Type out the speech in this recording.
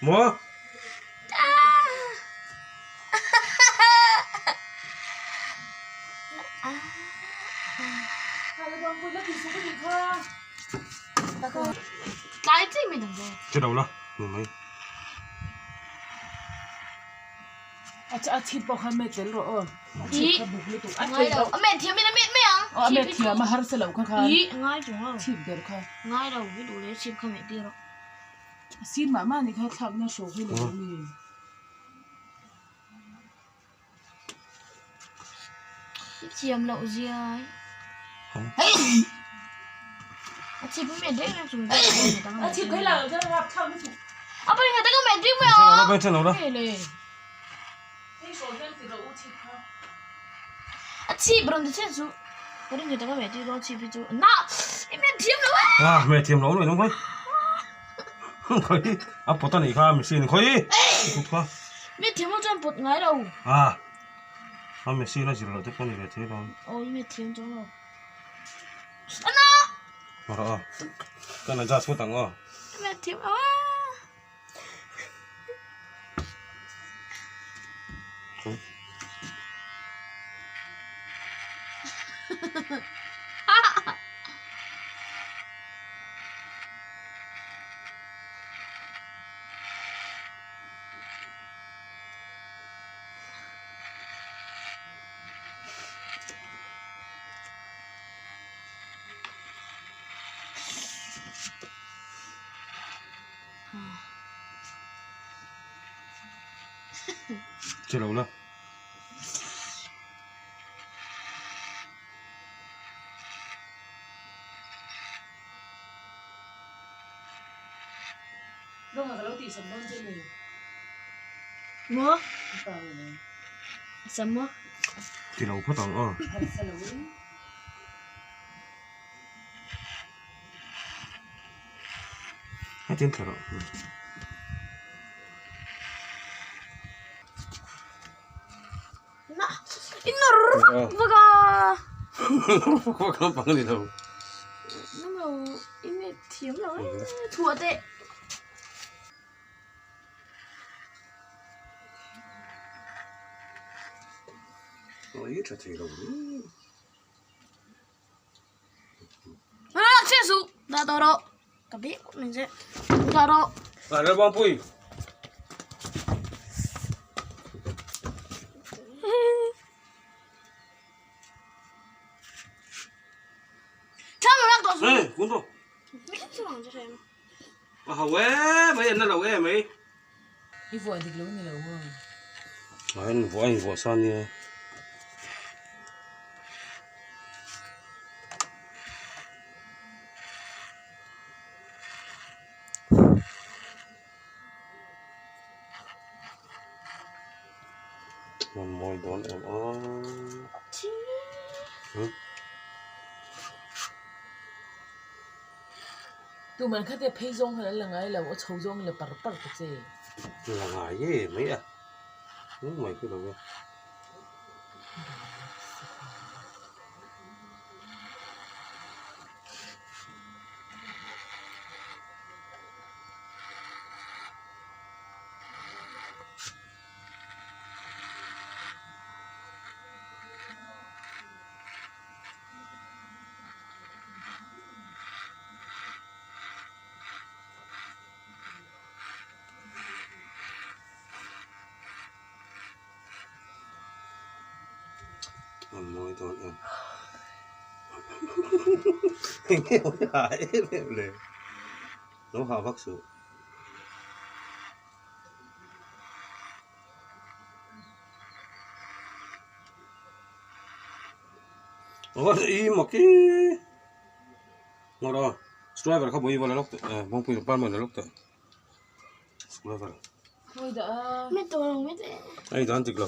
Maw? Che lo la, ni mai. A chhip pawh kha met tel rawh aw. A chhip kha buk lutuk. A ngai lo. A met thiam in a met mai ang. Aw a met thiam a harsa lo kha khan. Ih ngai chung lo. Chhip ber kha. Ngai lo i duh leh chhip kha met tir rawh. A sin mah mah ni kha thlakna hrawk hi ni lo mi. I thiam loh zia hi. A chhip met reng reng chung A chhip kha i la lo chuan rap thlak lutuk. A pawh in ka met reng mai ang. Chen lo la. Hei le. Hei hrawh hian ti rawh u chhip kha. A chhip rawn ti chen chu. Ka ring ka met tir dawn chhip hi chu. Na! I met thiam lo e. Ah, met thiam lo mai nung khoi. Khoi a pot a nih kha machine khoi. Kut kha. Met thiam lo chuan pot ngai lo. Ah. A machine a zir loh te pawh a ni ve thei lo. Aw i met thiam chuang lo. Ana! Rawh aw. Kan adjust phawt ang aw. Met thiam lo a. Che lo la. Rawng ka lo tih sam dawn che ni. Maw? Pa nge ni. Sam maw? Ti lo phawt ang aw. Harsa lo in. Hetin thla rawh. Na i nawr vak vak a. Vak vak lampang a ni lo. Nang lo i met thiam lo e chhuah teh. Oi tha thei lo. Ah, che su. Da to ro. Ka bi min che. Da ro. À, ra bang pui. Chang rak to su. Ê, cuốn rồi. A ho e, mấy anh nó lâu e mấy. I vuah dik lo ni lo maw? A in vuah a in vuah sa nia. Hmun mawi dawn em a. Tuman kha te phei zawng khan an la ngai lo, a chho zawng la par par ta che. La ngai e mai a, mai khi lo e. An mawi dawn em eng nge mawi hah em em le lo hah vak suh. Aw i mak i ngawt aw driver kha pawh i va la lawk teh eh kawngpui lam pan la lawk teh driver Khawi dah a Mi tawng mi teh a i dan dik lo.